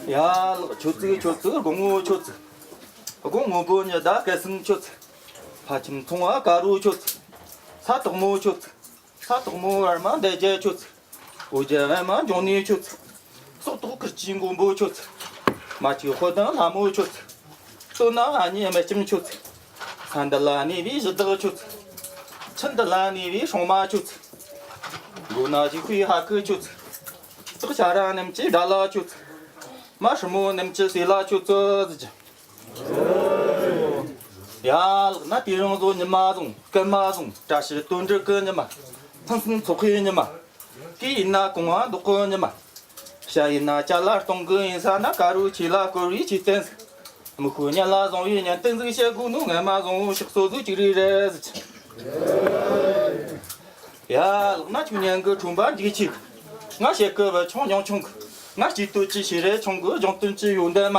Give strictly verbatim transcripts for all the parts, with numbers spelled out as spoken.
ཡ་ལགས། ཁྱོད་ཚིག་ཁྱོད་ཚིག་སྒོར་མོ་ཁྱོད་ཚིག་སྒོར་མོ་བོ་ཉི་ཟླ་སྐལ་སེང་ཁྱོད་ཚིག་ཕ་ཁྱིམ་ཚོང་བ་དཀར་རོ་ཁྱོད་ཚིག་ས་དོག་མོ་ཁྱོད་ཚིག་ས་དོག་མོ་བར་མ་འདས་རྒྱལ་ཁྱོད་ཚིག་འོ་རྒྱལ་བར་མ་འབྱུང་གནས་ཁྱོད་ཚིག་སོག་ཐོག་ཁུར་གྱི་མགོན་པོ་ཁྱོད་ཚིག་མ་ཆུ་དཔལ་ལྡན་ལྷ་མོ་ཁྱོད་ཚིག་སྟོད་ན་ཨ་མྱེས་སྨད་ལྕམ་ཁྱོད་ཚིག་ས་འདི་ལ་གནས་པའི་གཞི་བདག་ཁྱོད་ཚིག་ཆུ་འདི་ལ་གནས་པའི་སྲུང་མ་ཁྱོད་ཚིག་མགོ་ན་ཞིག་པའི་ཧ་ཀི་ཁྱོད་ཚིག་སྟག་ཤ་ར་རྣམས་ཀྱི་དགྲ་ལ་ཁྱོད་ཚིག་མ་སྲུ་མོ་རྣམས་ཀྱི་སྲས་ལ་ཁྱོད་ཚིག་ཟེར་གྱི། ཡ་ལགས་ན། དེ་རིང་གཟོད་ཉི་མ་བཟུང་སྐར་མ་བཟུང་། བཀྲ་ཤིས་དོན་འགྲུབ་ཀྱི་ཉི་མ། ཕུན་སུམ་ཚོགས་པའི་ཉི་མ། གོས་ཡིན་ན་གོང་བ་འདོགས་གི་ཉི་མ། ཞྭ་ཡིན་ན་ཅ་ལ་གཏོང་གི་ཡིན་ས་ན། དཀར་རོ་ཁྱེད་ལ་བསྐོར་བའི་ཆོས་སྟོན་ཟིག་མི་ཤོད་ཉན་ལ་བཟང་བའི་ཉན་སྟོན་ཟིག་བཤད་དགོས་ནོ། ངན་མ་བཟང་བོ་ཕྱག་སོ་ཟིག་ཅིག་རེ་རེ་ཟིག་ཡ་ལགས་ན། ཁྱོད་ཉན་གི་ཁྲོམ་པ་འཇིགས་ཆེ་གི། ང་བཤད་གི་བུ་ཆུང་ཉུང་ཆུང་གི། ང་སྐྱིད་སྟོད་ཀྱི་ཤེས་རེ་ཆུང་གི། སྦྱོང་སྟོན་གྱི་ཡོན་ཏན་མ་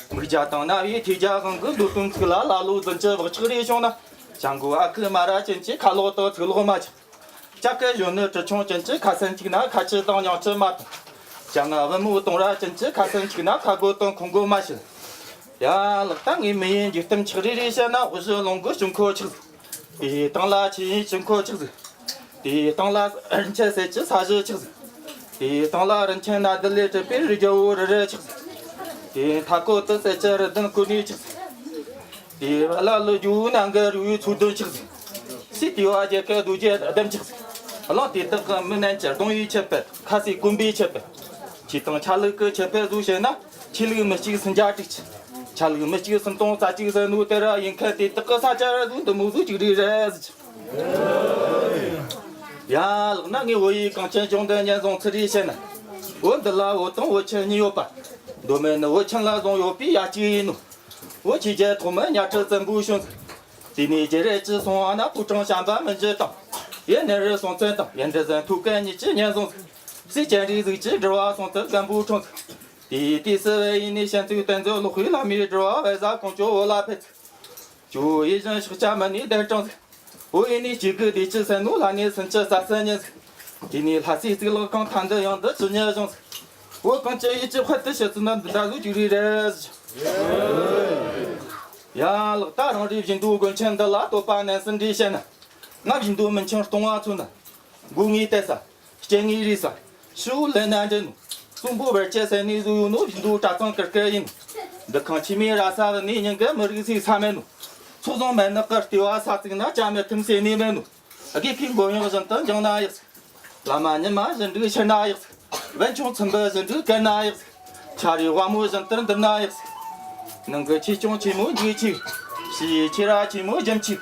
གི། མིག་རྒྱ་དང་རྣ་བའི་ཐོས་རྒྱ་དབང་གི། མདོ་དོན་ཚིག་ལ་ལ་ལོ་འཛིན་གྱི་བག་ཆགས་རེ་བྱུང་ན། བྱ་མགོ་ཨ་ཁུ་མ་ར་ཅན་གྱི་ཁ་ལོག་ཏུ་ཚིག་ལོག་མ་ཆག་ཅག་གི་གཞོན་ནུ་གྲི་ཆུང་ཅན་གྱི་ཁ་སེམས་གཅིག་ན་ཁ་ཆུ་དང་ཉང་ཆུ་མ་དང་། ཅང་ང་བུ་མོ་གཏོང་ར་ཅན་གྱི་ཁ་སེམས་གཅིག་ན་ཁ་རྒོད་དང་ཁོང་རྒོད་མ་བྱེད། ཡ་ལགས་ད་ངས་མི་ཡིན་འཇིག་རྟེན་ཆགས་རེ་རེ་བཤད་ན། དབུ་གཞི་ལུང་གི་སྤྱི་འཁོར་ཆགས་ཟིག་དེའི་སྟེང་ལ་ཆོས་དབྱིངས་སྤྱི་འཁོར་ཆགས་ཟིག་དེའི་སྟེང་ལ་རིན་ཆེན་གསེར་གྱི་ས་གཞི་ཆགས་ཟིག་དེའི་སྟེང་ལ་རིན་ཆེན་ན་དུ་ལས་གྲུབ་པའི་རི་རྒྱལ་པོ་རི་རི་ཆགས་ཟིག་དེའི་མཐའ་སྐོར་དུ་གསེར་གྱི་རི་བདུན་ཀུན་ནས་ཆགས་ཟིག་དེའི་བར་ལ་ལུ་རྒྱུ་ནང་གི་རུས་ཚུལ་བདུན་ཆགས་ཟིག་སྲིད་དེ་བ་རྒྱལ་ཁའི་རྡོ་རྗེ་ལྡེམ་ཆགས་ཟིག་གླིང་དེ་དག་གི་མི་རྣམས་ཀྱི་གདུང་བའི་ཆེད་དཔལ། ཁ་ཟས་གོན་པའི་ཆེད་དཔལ། ཆོས་དང་ཆ་ལུགས་ཀྱི་ཆེད་དཔལ་ཟིག་བཤད་ན། ཆོས་ལུགས་མི་གཅིག་སུམ་བརྒྱ་དྲུག་ཅུ། ཆ་ལུགས་མི་གཅིག་སུམ་སྟོང་རྩ་གཅིག་ཟེར་ནོ་དེ་ར་ཡིན་མཁན་དེ་དག་གི་ས་ཆ་ར་ཟིག་འདི་མོ་ཟིག་ཅིག་རེད་རེད་ཟེར། ཡ་ལགས་ན། ངས་བོད་ཡུལ་གངས་ཅན་ལྗོངས་འདི་ཉན་བཟུང་ཚུལ་རེ་བཤད་ན། བོད་འདི་ལ་བོད་དང་བོད་ཆེན་གཉིས་ཡོད་པ། མདོ་སྨད་ནི་བོད་ཆེན་ལ་བཟུང་ཡོད་པའི་ཡ་གཅིག་ཡིན་ནོ། བོད་ཆོས་རྒྱལ་ཐོག་མའི་གཉའ་ཁྲི་བཙན་པོའི་གཞུང་ཟིག་དེ་ནས་རྒྱལ་རབས་བཅུ་སོང་བ་ན་ཕོ་བྲང་བྱམས་པ་མི་འགྱུར་དང་། ཡེ་ནེ་རུ་སྲོང་བཙན་དང་། ཡེ་འདྲ་ཟན་ཐུག་གན་གཉིས་ཀྱི་ཉན་བཟུང་ཟིག་སྲས་སྤྱན་རས་གཟིགས་ཀྱི་སྒྲུབ་པ་སྲོང་བཙན་སྒམ་པོའི་འཁྲུངས་ཟིག་དེའི་དུས་སུ་བོད་ཡུལ་ནས་ཞིང་བཙུགས་གཏེར་མཛོད་ཀློག་པའི་བླ་མའི་སྒྲུབ་པ་བལ་བཟའ་ཀོང་ཇོ་བོད་ལ་ཕེབས་ཟིག་ཇོ་བོ་ཡིད་བཞིན་ཕྱག་རྒྱ་མ་ནས་གདན་དྲངས་ཟིག་བོད་ཡུལ་ནས་སྐྱེ་དགུའི་བདེ་སྐྱིད་གསལ་ནོ་ལྷ་གནས་སུམ་ཅུ་རྩ་གསུམ་ཉིད་ཟིག་དེ་ནས་ལྷ་སའི་གཙུག་ལག་ཁང་མཐའ་འདུལ་ཡང་འདི་ཇི་སྙེད་བཞེངས་ཟིག་བོད་གངས་ཅན་ཡུལ་གྱི་དཔལ་དུ་ཞུ་ཚུལ་ན་འདི་འདྲ་ཟིག་ཅིག་རེད་རེད་ཟེར། ཡ་ལགས་ད་རང་རེའི་བཞེངས་ནོ་དགོན་ཆེན་འདི་ལ་བསྟོད་པ་ནན་གསུམ་རེ་བཤད་ན། ང་བཞེངས་ནོ་མི་ཆེན་སྟོང་བ་ཚོ་ན། སྒོ་ངའི་བལྟས་ས། སྐྱེ་ངའི་རིག་ས། ཕྱི་བོ་ལས་ན་འདྲེན་ནོ། གསུང་པོ་བར་ཆད་སེལ་ནི་ཟིག་ཡོད་ནོ་བཞེངས་ནོ་གྲྭ་ཚང་གུར་དཀར་ཡིན་ནོ། འདི་ཁང་ཆེན་མོའི་ར་ས་བུད་ནི་ཉིན་གི་མི་རིགས་སའི་ས་མེད་ནོ། ཚོགས་བཟང་མེད་ནི་གི་ལྟེ་བ་ས་བཙུགས་ན་ཇ་མི་ཐུམ་ཟེར་ནི་མེད་ནོ། དགེ་བཤེས་མགོན་གཡོག་བཞིན་དུ་འགྱིང་ན་ཡག་ཟིག་བླ་མ་ཉི་མ་བཞིན་དུ་ཤེར་ན་ཡག་ཟིག་བན་ཆུང་ཚིམ་པ་བཞིན་དུ་བཀལ་ན་ཡག་ཟིག་ཆ་རེ་བ་མོ་བཞིན་དུ་འདུར་ན་ཡག་ཟིག་ནང་གི་ཆོས་སྐྱོང་ཆེན་མོ་འཇིགས་ཆེ། ཕྱིའི་ཆོས་ར་ཆེན་མོ་རྒྱུན་ཆེ།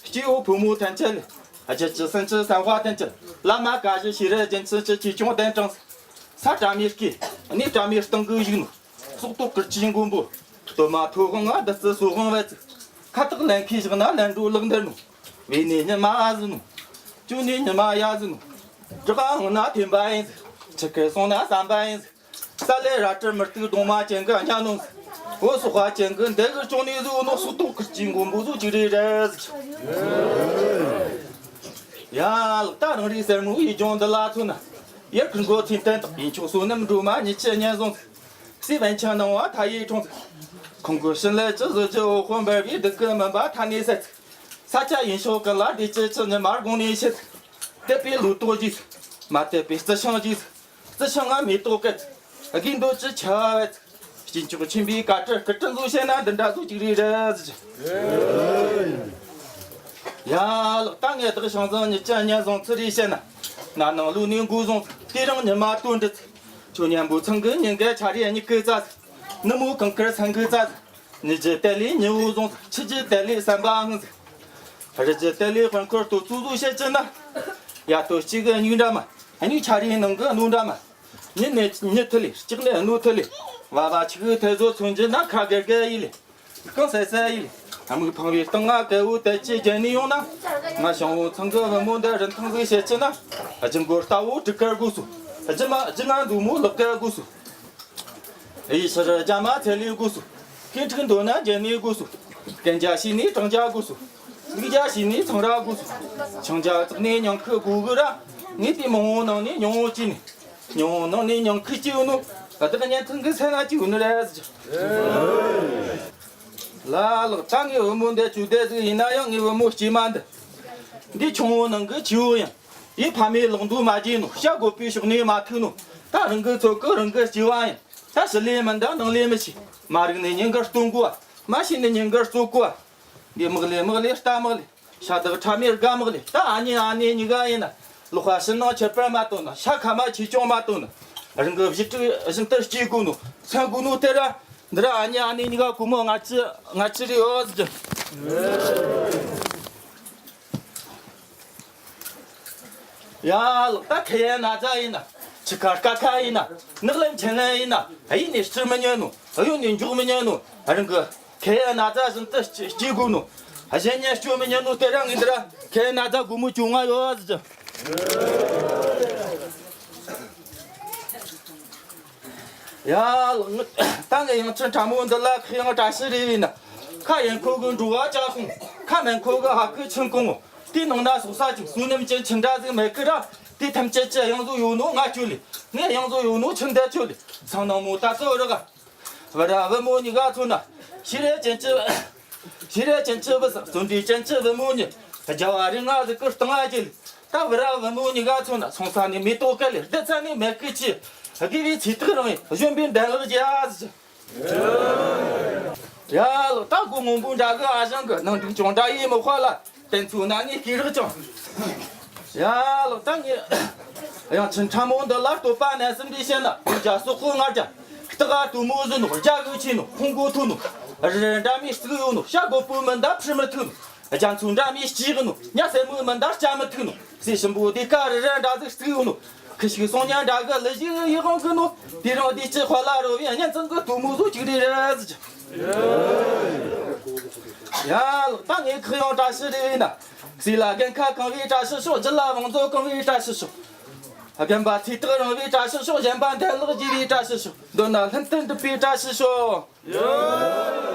སྐྱེ་བོ་ཕོ་མོ་ཐམས་ཅད་ལས། རྒྱུད་ཀྱི་སེམས་ཀྱི་སེམས་དཔའ་ཐམས་ཅད། བླ་མ་བཀའ་བཞིན་ཤེས་རབ་རྒྱུན་ཆེན་གྱི་ཆོས་སྐྱོང་གདན་དྲངས་ཟིག་ས་དྲ་མའི་སྐེད། གནས་དྲ་མའི་སྟེང་གི་བཞུགས་ནོ། སྲོག་ཐོག་གུར་གྱི་མགོན་པོ། གཏོར་མ་ཐོད་དབང་ང་བདུད་རྩི་གསོལ་དབང་བས་ཚིག་ཁ་བཏགས་ལན་ཁེ་བཞག་ན་ལན་གྲོ་ལག་འདར་ནོ། བོས་ནས་ཉི་མ་ཨ་ཟི་ནོ། བཅོས་ནས་ཉི་མ་ཡ་ཟི་ནོ། བྲག་ཨ་ངུ་ན་འཐེན་པ་ཡིན་ཟིག་ཆུ་ཁར་སོང་ན་ཟམ་པ་ཡིན་ཟིག་ས་ལེ་རལ་གྲི་མུ་ཏིག་གདོང་མ་ཅན་གི་གཉའ་གནོན་ཟིག་བོད་སོག་པ་ཅན་གི་འདི་གི་བཅོས་ནས་ཟིག་ནོ། སྲོག་ཐོག་གུར་གྱི་མགོན་པོ་ཟིག་ཅིག་རེད་རེད་ཟིག་ཡ་ལགས་ད་རང་རེའི་སེར་མོའི་ཡུལ་ལྗོངས་འདི་ལ་མཚོན་ན། ཡར་ཁུར་མགོ་ཚིག་བརྟན་དང་། ཡུལ་ཕྱོགས་བསོད་ནམས་སྒྲོལ་མ་ཉིད་ཀྱི་སྙན་བཟུང་ཟིག་སྲས་པཎ་ཆེན་སྣང་བ་མཐའ་ཡས་འཁྲུངས་ཟིག་ཁོང་གི་བྱིན་རླབས་ཀྱི་གཟི་བརྗིད་འོད་དཔག་འབར་བའི་སྡུག་གི་མུན་པ་མཐའ་ནས་བསལ་ཟིག་ས་ཆ་ཡུལ་ཕྱོགས་ཀུན་ལ་བདེ་སྐྱིད་ཀྱི་ཉི་མ་དགུང་ནས་ཕྱེད་ཟིག་དད་པའི་ལོ་ཏོག་བཞད་ཟིག་མ་དད་པའི་རྩི་ཤིང་བཞད་ཟིག་རྩི་ཤིང་ང་མེ་ཏོག་བཀལ་ཟིག་དགེ་འདུན་གྱི་ཆར་པ་བབས་ཟིག་སྐྱེས་མཆོག་ཆེན་པོའི་བཀའ་དྲིན་སྐུ་དྲིན་ཟིག་བཤད་ན་འདི་འདྲ་ཟིག་ཅིག་རེད་རེད་ཟེར། ཡ་ལགས་ད་ངས་བདག་ཞང་བཟང་ཉིད་ཀྱི་སྙན་བཟུང་ཚུལ་རེ་བཤད་ན། ན་ནིང་ལོ་ནས་འགོ་བཟུང་ཟིག་དེ་རིང་ཉི་མ་དོན་འགྲུབ་ཟིག་ཁྱོད་གཉེན་པོ་ཚང་གི་ཉིན་དཀར་ཆ་རེ་གཉིས་ཀི་བཙའ་ཟིག་ནུབ་མོ་གངས་དཀར་སེང་གེ་བཙའ་ཟིག་ཉིན་རྒྱུ་དེ་ལས་ཉི་འོད་བཟུང་ཟིག་ཕྱི་རྒྱུ་དེ་ལས་སེམས་པ་ཧང་ཟིག་རི་རྒྱུ་དེ་ལས་དཔོན་འཁོར་སྟོད་ཚུགས་ཟིག་བཤད་ཀྱི་ན། ཡ་སྟོད་གཅིག་གི་སྨྱུག་འདྲ་མ། སྨྱུག་ཆ་རེའི་ནང་གི་སྣོད་འདྲ་མ། ཉི་ནས་ཉི་ཐུ་ལེ། ལྕགས་ནས་སྣོད་ཐུ་ལེ། བ་བ་ཆི་གི་ཐེ་བཟོ་མཚོན་རྒྱུ་ན་ཁ་གེར་གེར་ཡིན་ལེ། རྐང་སེ་སེ་ཡིན་ལེ། མིག་ཕང་བའི་སྟེང་ང་གལ་བོ་དལ་གྱིས་བརྒྱན་ནས་ཡོང་ན། ང་ཞང་བོ་ཚང་གི་བུ་མོ་འདི་རིན་ཐང་ཟིག་བཤད་ཀྱི་ན། རྒྱུ་མགོ་རྟ་བོ་གྲི་དཀར་དགོས་སོ། རྒྱུ་མ་རྒྱུ་ང་མཛོ་མོ་ལག་དཀར་དགོས་སོ། ཡིད་ཕྱིར་རྒྱ་མ་ཚེ་ལས་དགོས་སོ། སྐད་འཕྲིག་འདོད་ན་རྒྱལ་ནས་དགོས་སོ། གན་རྒྱ་ཤེས་ནས་གྲང་རྒྱ་དགོས་སོ། ལུག་རྒྱ་ཤེས་ནས་ཚང་ར་དགོས་སོ། ཆང་རྒྱ་བཙག་ནས་ཉང་ཁུ་དགོས་གི་ར། ངས་དེ་མང་བོ་ནང་ནས་ཉུང་བོ་བཅད་ནས། ཉུང་བོ་ནང་ནས་ཉང་ཁུ་བཅད་ནོ། བདག་གཉེན་ཐུང་གི་སེམས་ན་ཅིག་ཡོད་ནི་རེད་ཟེར། ལ་ལགས། ད་ངའི་བུ་མོ་འདི་ཆུང་དེ་ཟིག་ཡིན་ན་ཡང་ངའི་བུ་མོ་སྐྱེས་མ་འདི། འདི་ཆུང་བོ་ནང་གི་ཆེ་བོ་ཡིན། ཡིད་ཕ་མའི་ལོག་འདུག་མ་བརྗེད་ནོ། བྱ་དགོས་པའི་ཕྱོགས་ནས་མ་ཐུག་ནོ། ད་རང་གི་ཚོད་ཀྱིས་རང་གི་སྐྱེ་བ་ཡིན། ད་ཞི་ལས་མི་འདའ་ནང་ལས་མི་ཤེས། མ་རིག་ནས་ཉིན་དཀར་སྟོན་དགོས། མ་ཤེས་ནས་ཉིན་དཀར་རྩོད་དགོས། འདི་མག་ལས་མག་ལས་རྟ་མག་ལས། ཤ་དག་ཁྲ་མེར་དགའ་མག་ལས། ད་ཨ་མྱེས་ཨ་ནེ་གཉིས་ཀ་ཡིན་ན། ལོག་པ་ཕྱི་ནང་ཁྱད་པར་མ་སྟོན་ན། ཤ་ཁ་མ་ཆེ་ཆུང་མ་སྟོན་ན། རང་གི་བཞིན་དྲུག་བཞིན་དུ་སྐྱེ་དགོས་ནོ། སེམས་དགོས་ནོ་དེ་ར། འདི་ར་ཨ་མྱེས་ཨ་ནེ་གཉིས་ཀ་སྒོར་མོ་ལྔ་བཅུ་ལྔ་བཅུ་རེ་ཡོད་ཟེར་གི། ཡ་ལགས། ད་ཁེ་ཡན་ན་ཚ་ཡིན་ན། ཆུ་ཁ་རྐ་ཁ་ཡིན་ན། ནག་ལན་ཆེན་ལན་ཡིན་ན། གཡས་ནས་སྐྱུར་མི་ཉན་ནོ། གཡོན་ནས་འཇོག་མི་ཉན་ནོ། རང་གི་ཁེ་ཡན་ན་ཚ་བཞིན་དུ་སྐྱེ་དགོས་ནོ། གཞན་ཉན་སྐྱོ་མི་ཉན་ནོ་དེ་ར། ངས་འདི་ར་ཁེ་ཡན་ན་ཚ་སྒོར་མོ་བཅོ་ལྔ་ཡོད་ཟེར་གི། ཡ་ལགས། ད་ངས་ཡང་ཁྱི་ཕྲ་མོ་འདི་ལ་ཁེ་ཡང་བཀྲ་ཤིས་རེ་ཡིན་ན། ཁ་ཡན་ཁོ་གི་འགྲོ་བ་ཅག་ཁོང་། ཁ་མན་ཁོ་གི་ཧ་ཁུ་ཆིན་ཁོང་། དེའི་ནང་ན་སོག་ས་ཅིག་བསོད་ནམས་ཅན་ཁྱི་འདྲ་ཟིག་མེད་གི་ར། དེ་ཐམས་ཅད་ཀྱི་གཡང་ཟོ་ཡོད་ནོ་ང་ཁྱོད་ལས། ངའི་གཡང་ཟོ་ཡོད་ནོ་ཁྱི་འདི་ཁྱོད་ལས། ཚང་ནང་མོ་ད་ཚོ་ར་ག། བུ་ར་བུ་མོ་གཉིས་ཀ་མཚོན་ན། ཤེས་རབ་ཅན་གྱི། ཤེས་རབ་ཅན་གྱི་བུ་ཟིག་བརྩོན་འགྲུས་ཅན་གྱི་བུ་མོ་གཉིས། རྒྱལ་བ་རིགས་ལྔ་ཟིག་གི་སྟེང་ང་གྱེས་ལས། ད་བུ་ར་བུ་མོ་གཉིས་ཀ་མཚོན་ན། སོང་ས་ནས་མེ་ཏོག་གི་ལས། བསྡད་ས་ནས་མེ་ཁུ་ཆེ། དགེ་བའི་ཚིག་ཐག་རིང་བའི་གཞོན་པའི་འདན་ལག་རྒྱས་ཟེར། ཡ་ལགས། ད་སྒོ་སྔོན་པོ་འདྲ་གི་ཨ་ཞང་གི། ནང་འགྲིག་ཅུང་འདྲ་ཡེ་མི་དཔའ་ལ། དེ་ཚོ་ན་ངས་སྐད་རག་ཅིང་། ཡ་ལགས། ད་ངས་ཡང་ཁྱི་ཕྲ་མོ་འདི་ལ་བསྟོད་པ་ནན་གསུམ་རེ་བཤད་ན། རྒྱ་སོག་ཁོ་ང་རྒྱ། སྟག་ག་དུ་མོ་ཟིན་ནོ། རྒྱ་གི་ཆེ་ནོ། ཁོང་གོ་ཐུ་ནོ། རི་ར་འདྲ་མི་རྩིག་ཡོད་ནོ། བྱ་རྒོད་པོ་མི་འདའ་འཕུར་མི་ཐུབ་ནོ། རྒྱ་མཚོ་འདྲ་མི་སྐྱིད་གི་ནོ། ཉ་སེར་མོ་མི་འདའ་སྐྱ་མི་ཐུབ་ནོ། སྲས་ཞིམ་པོ་དེ་ཀ་རི་ར་འདྲ་ཟིག་རྩིག་ཡོད་ནོ། ཁུ་ཤིག་སོང་ཉ་འདྲ་གི་ལི་ཞིག་ཡི་དབང་གི་ནོ། དེ་རིང་དེ་ཅི་དཔའ་ལ་རོལ་བའི་གཉེན་ཚང་གི་དུ་མོ་ཟོ་གཅིག་རེ་རེད་ཟེར་གི། ཡ་ལགས། ད་ངས་ཁག་ཡང་བཀྲ་ཤིས་རེ་ཡིན་ན། སྲས་ལ་རྒན་ཁ་གང་བའི་བཀྲ་ཤིས་ཤོག་རྒྱུད་ལ་བང་མཛོད་གང་བའི་བཀྲ་ཤིས་ཤོག་རྒན་པ་ཚེ་ཐག་རིང་བའི་བཀྲ་ཤིས་ཤོག་རྒན་པ་འདན་ལག་རྒྱས་པའི་བཀྲ་ཤིས་ཤོག་མདུན་ན་ལྷུན་སྟེང་འགྲུབ་པའི་བཀྲ་ཤིས་ཤོག